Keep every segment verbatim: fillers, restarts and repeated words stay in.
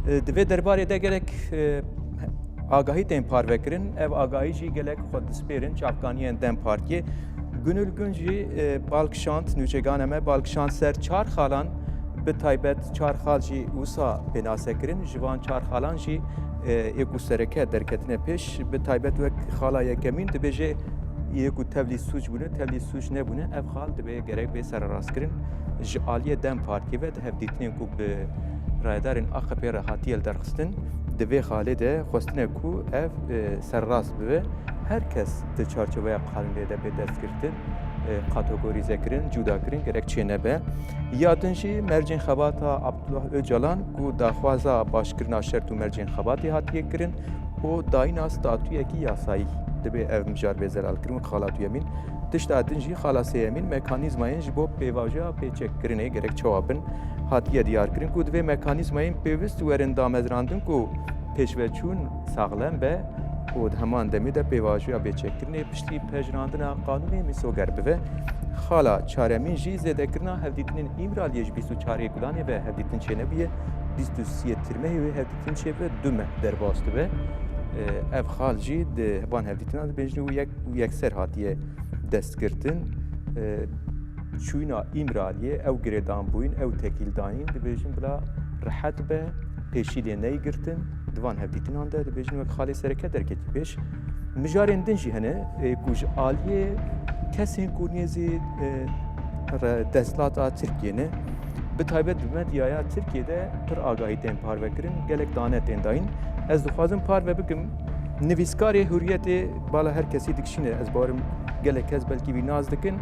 E, di vê derbarê de gelek, e, agahî tên parvekirin. Ev agahî jî gelek xwe dispêrin çavkaniyên DEM Partiyê. Gunul Gun jî, e, bal kişand, nûçegana me bal kişand ser çar xalan, bi taybet çar xal jî wisa pênase kirin. Ji van çar xalan jî, e, ê ku sereke derketine pêş, bi taybet wek xala yekemîn dibêje, ê ku tevlî sûc bûne, tevlî sûc nebûne, ev xal dibê gerek bê sererastkirin. Ji aliyê DEM Partiyê ve di hevdîtinên ku bi rayedarên A K P re hatiye lidarxistin, di vê xalê de xwestine ku ev, e, serrast bibe. Her kes di çarçoveya qanûnê de bê destgirtin, e, kategorîzekirin, cudakirin, gerek çênebe. Ya din jî mercên xebata Abdullah Ocalan ku daxwaza başkirina şert û mercên xebatê hatiye kirin û dayîna statuyekî yasayî dibê ev mijar bê zelalkirin wek xala duyemîn. Tişta din jî xala sêyemîn mekanîzmayên ji bo pêvajoya pêçekkirinê gerek çawa bin hatiye diyarkirin ku divê mekanîzmayên pêwist werin damezrandin ku pêşveçûn saxlem be û di heman demê de pêvajoya pêçekkirinê piştî pejirandina qanûnê misoger bibe. Xala çaremîn jî zêdekirina hevdîtinên Îmraliyê ji bîst û çarê Gulanê ve hevdîtin çênebûye, bîst û siyê Tirmehê wê hevdîtin çêbe, du meh derbas dibe. Ev xal jî di van hevdîtinan dibêjin û yek, û yekser hatiye destgirtin. Çûyîna Îmraliyê, ew girêdanbûyîn, ew tekîldanîn dibêjin bila rehet be, pêşî lê neyê girtin. Di van hevdîtinan de dibêjin wek xalê sereke derketî pêş. Mijarên din jî hene, ê, ku ji aliyê kesên ku nêzî, e, re-, desthilata Tirkiyê ne, bi taybet bi medyaya Tirkiyê de pir agahî tên parvekirin, gelek dane tên dayîn. Ez dixwazim parve bikim, nivîskarê Hurriyetê, bala her kesî dikişîne, ez bawerim gelek kes belkî wî nas dikin.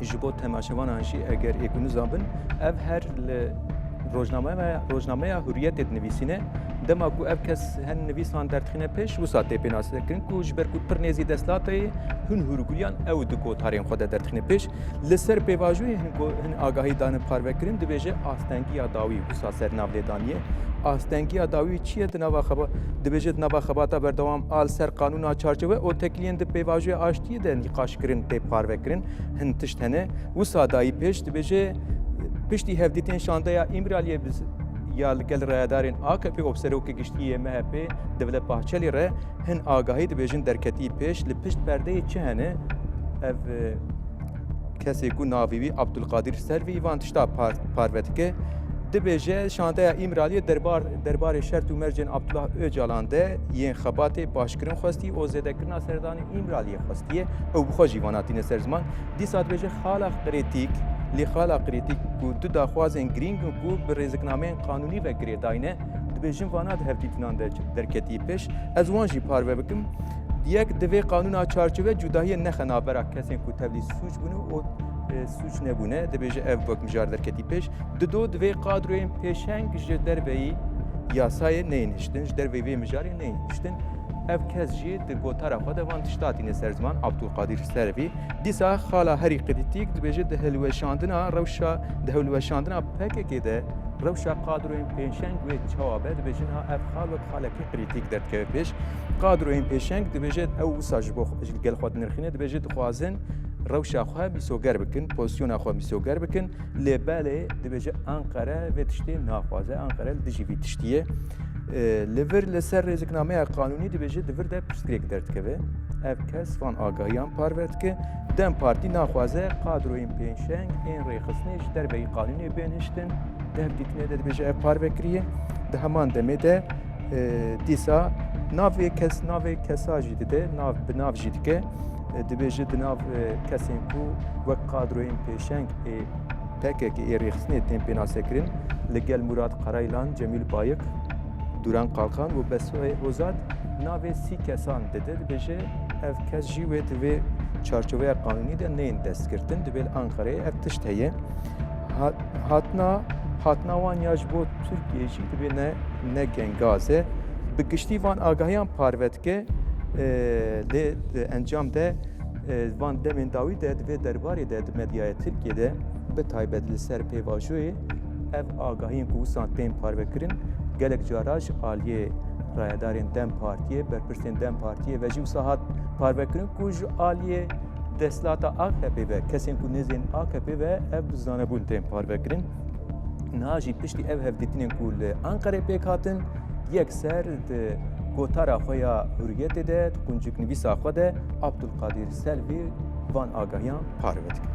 Ji bo temaşevanan jî eger ê ku nizan bin, ev her li rojnameya, rojnameya Hurriyetê dinivîsîne. Dema ku ev kes hin nivîsan derdixîne pêş, wisa tê pênasekirin ku ji ber ku pir nêzî desthilatê ye, hin hûrgiliyan ew di gotarên xwe de derdixîne pêş. Li ser pêvajoyê hin go-, hin agahî dane parvekirin, dibêje astengiya dawî wisa ser nav lê daniye. Astengiya dawî çi ye di nava xeba-, dibêje di nava xebata berdewam a li ser qanûna çarçove û têkiliyên di pêvajoya aştiyê de nîqaşkirin tê parvekirin. Hin tişt hene. Wisa dayî pêş dibêje, piştî hevdîtên şandeya Îmraliyê bi z-, ya li gel rayedarên A K P û serokê giştî yê M H P Devlet Bahçelî re hin agahî dibêjin derketî pêş, li pişt perdeyê çi hene? Ev, e, kesê ku navê wî Abdulkadir Selvî van tişta par-, parve dike. Dibêje şandeya Îmraliyê derbar, derbarê şert û mercên Abdullah Ocalan de yên xebatê başkirin xwestî û zêdekirina serdanê Îmraliyê xwestiye. Ew bi xwe jî vana tîne ser ziman. Dîsa dibêje xala krîtîk, lê xala krîtîk ku du daxwazên girîng in ku bi rêziknameyên qanûnî ve girêdayî ne, dibêjin vana di hevdîtinan de derketî pêş. Ez wan jî parve bikim. Yek, divê qanûna çarçove cudahiyê nexe navbera kesên ku tevlî sûc bûne û, e, sûc nebûne, dibêje ev wek mijar derketî pêş. Dido, divê qadroyên pêşeng ji derveyî yasayê neyên hiştin, ji derveyî vê mijarê neyên hiştin. Ev kes jî di gotara xwe de van tişta tîne ser ziman, Abdulkadir Selvî. Dîsa xala herî krîtîk dibêje di hilweşandina rewşa, di hilweşandina P K K de rewşa qadroyên pêşeng wê çawa be, dibêjin ha ev xal wek xalekî krîtîk derdikeve pêş. Qadroyên pêşeng dibêje ew wisa ji bo xwe, ji gel xwe dinirxîne, dibêje dixwazin rewşa xwe mîsoger bikin, pozîsyona xwe mîsoger bikin. Lê belê dibêje Anqere vê tiştê naxwaze, Anqere li dijî vî tiştî ye. E, li vir li ser rêziknameya qanûnî dibêje di vir de pirsgirêk derdikeve. Ev kes van agahiyan parve dike. DEM Partî naxwaze qadroyên pêşeng ên rêxistinê ji derveyî qanûnê bên hiştin. Di hevdîtinê de dibêje ev parve kiriye. Di heman demê de, e, dîsa navê kes, navê kesa jî dide, nav bi nav jî dike. E, dibêje di nav, e, kesên ku wek qadroyên pêşeng ê P K K ê rêxistinê tên pênasekirin, li gel Murat Karaylan, Cemîl Bayik, Duran Kalkan û Besoyê Hozat navê sî kesan dide. Dibêje ev kes jî wê di vê çarçoveya qanûnî de neyên destgirtin, dibê li Anqereyê ev tişt heye. Ha-, hatina, hatina wan ya ji bo Tirkiyê jî dibê ne, ne gengaz e. Bi giştî van agahiyan parve dike, e, lê di encam de, e, van demên dawî de di vê derbarê de di medyaya Tirkiyê de bi taybet li ser pêvajoyê ev agahiyên ku wisa tên parvekirin, gelek cara ji aliyê rayedarên DEM Partiyê, berpirsên DEM Partiyê ve jî wisa hat parvekirin ku ji aliyê desthilata A K P ve, kesên ku nêzên A K P ve ev bi zanebûn tên parvekirin. Niha jî piştî ev hevdîtinên ku li Enqerê pêk hatin, yekser di gotara xwe ya Hurriyetê de, di qunciknivîsa xwe de Abdulkadir Selvi van agahiyan parve dike.